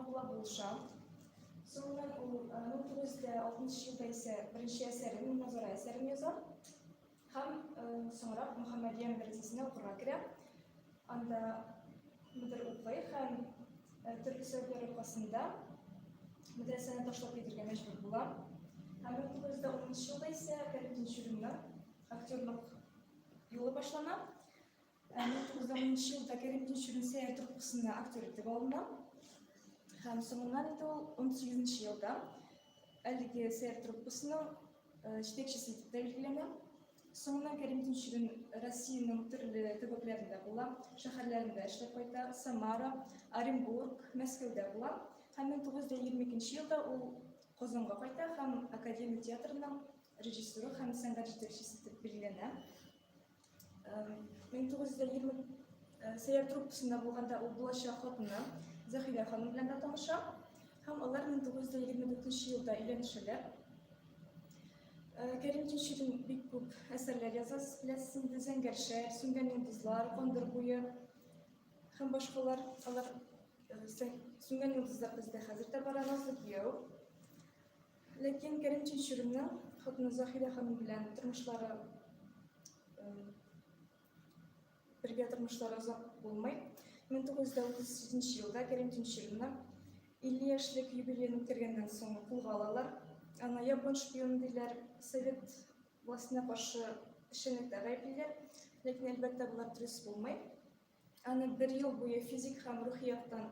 барган була, булыша. Соңыннан ул 1906 елда исә беренче әсәрен, Моназара әсәрен яза. Һәм соңрак Мөхәммәдия мәдрәсәсенә укырга керә. Анда мөдир укый һәм төрле сәбәпләр аркасында мәдрәсәне ташлап китәргә мәҗбүр була. Һәм 1910 елда исә Кәрим Тинчуринның актерлык юлы башлана. 1910 елда Кәрим Тинчурин Сәйяр труппасына актер итеп алына. Һәм соңыннан инде ул 18 елда әлеге Сәйяр труппасының җитәкчесе итеп тә билгеләнә. Соңыннан Кәрим Тинчурин Россиянең төрле төбәкләрендә була, шәһәрләрендә эшләп кайта, Самара, Оренбург, Мәскәүдә була. Һәм 1922 елда ул Казанга кайта һәм Академия театрының режиссеры һәм сәнгать җитәкчесе итеп билгеләнә. 1920 Сәйяр труппасында булганда ул булачак хатыны Заһидә ханым белән дә таныша һәм алар 1924 елда өйләнешәләр. Кәрим Тинчурин бик күп әсәрләр яза, сез беләсез инде, Зәңгәр шәл, Сүнгән йолдызлар, Кондыр буе һәм башкалар. Алар Сүнгән йолдызлар бездә хәзер дә бара, Назлы кияү. Ләкин Кәрим Тинчуринның хатыны Заһидә ханым белән тормышлары бергә тормышлары озак булмый. 1937 елда Кәрим Тинчуринны 50 яшьлек юбилеен үткәргәннән соң кулга алалар. Аны япон шпионы диләр, совет властена каршы эшчәнлектә гаеплиләр. Ләкин, әлбәттә, болар дөрес булмый. Аны бер ел буе физик һәм рухи яктан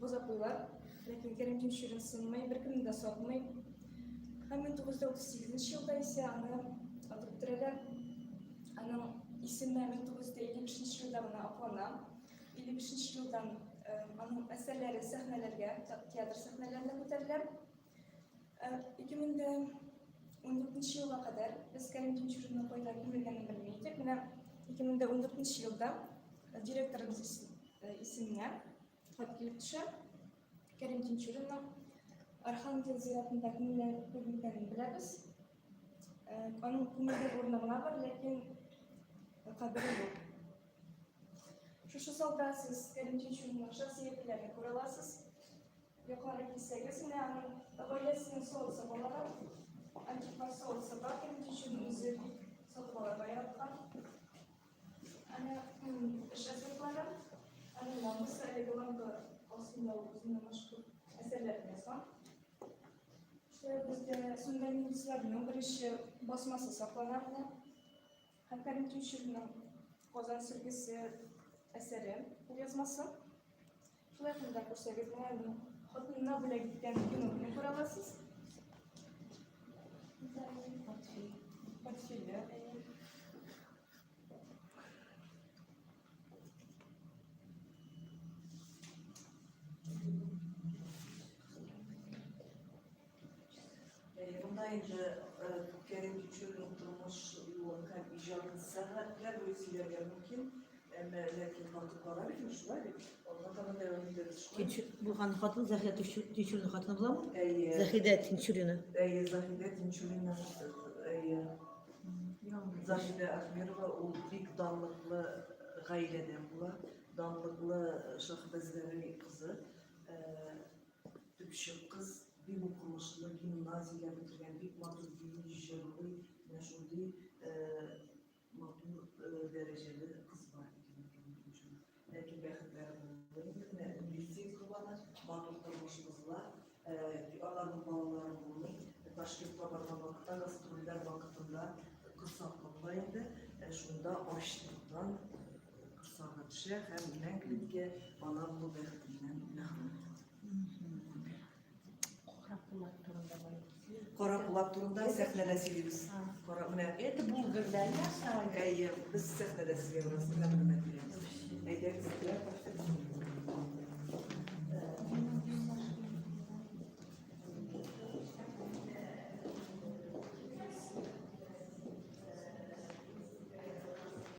газаплыйлар. Ләкин Кәрим Тинчурин сынмый, беркемне дә сатмый. Һәм 1938 елда исә аны атып үтерәләр. Аның исеме 1955 елда гына аклана. 55 елдан аның әсәрләре сәхнәләргә, театр сәхнәләренә күтәрелә. 2014 елга кадәр без Кәрим Тинчуринның кайда күмелгәнен белми идек. Менә 2014 елда директорыбыз исеменә хат килеп төшә. Кәрим Тинчуринның Архангел зиратында күмелгәнен беләбез. Аның күмелгән урыны гына бар, ләкин кабере юк. Шушы залда сез Кәрим Тинчуринның шәхси әйберләрен күрә аласыз. Югары килсәгез, менә аның гаиләсенең савыт-сабалары, антиквар савыт-саба, Кәрим Тинчурин үзе бик сатып алырга яраткан. Әнә эш әсбаплары, аның лампасы, әлеге лампа астында ул үзенең мәшһүр әсәрләрен язган. Шулай бездә Сүнгән йолдызларның беренче басмасы саклана менә. Һәм Кәрим Тинчуринның Казан сөлгесе әсәре кулъязмасы. Шулай ук монда күрсәгез, менә аның хатынына бүләк иткән биноклен күрә аласыз. Портфель. Портфеле. Монда инде Кәрим Тинчуринның тормыш юлын һәм иҗатын сәгатьләр буе сөйләргә мөмкин. Әмма ләкин вакыт бара бит инде, шулай бит? Алга таба дәвам итәбез, шулай. Тинчур булган хатын Заһидә Тинчурина хатыны буламы? Әйе. Заһидә Тинчурина. Әйе, Заһидә Тинчурина. Әйе. Заһидә Ахмерова ул бик данлыклы гаиләдән була. Данлыклы Шаһбәзгәрәй кызы. Төпчек кыз, бик укымышлы, гимназияләр бетергән, бик матур бии, җырлый, менә шундый матур дәрәҗәле кыз бар икән икән. Ләкин бәхетләре булмый инде, менә милиция корбаны, матур тормыш бозыла, аларның балалары булмый. Ташкентка барган вакытта, гастрольләр вакытында корсаклы була инде, шунда ачлыктан корсагы төшә һәм мәңгелеккә бала булу бәхетеннән мәхрүм ителә. Кара пулат турында бар. Кара пулат турында сәхнәдә сөйлибез. Кара менә. Это булгырда нәрсә? Әйе, без сәхнәдә сезгә бераз мәгълүмат бирәбез. Әйдәгез.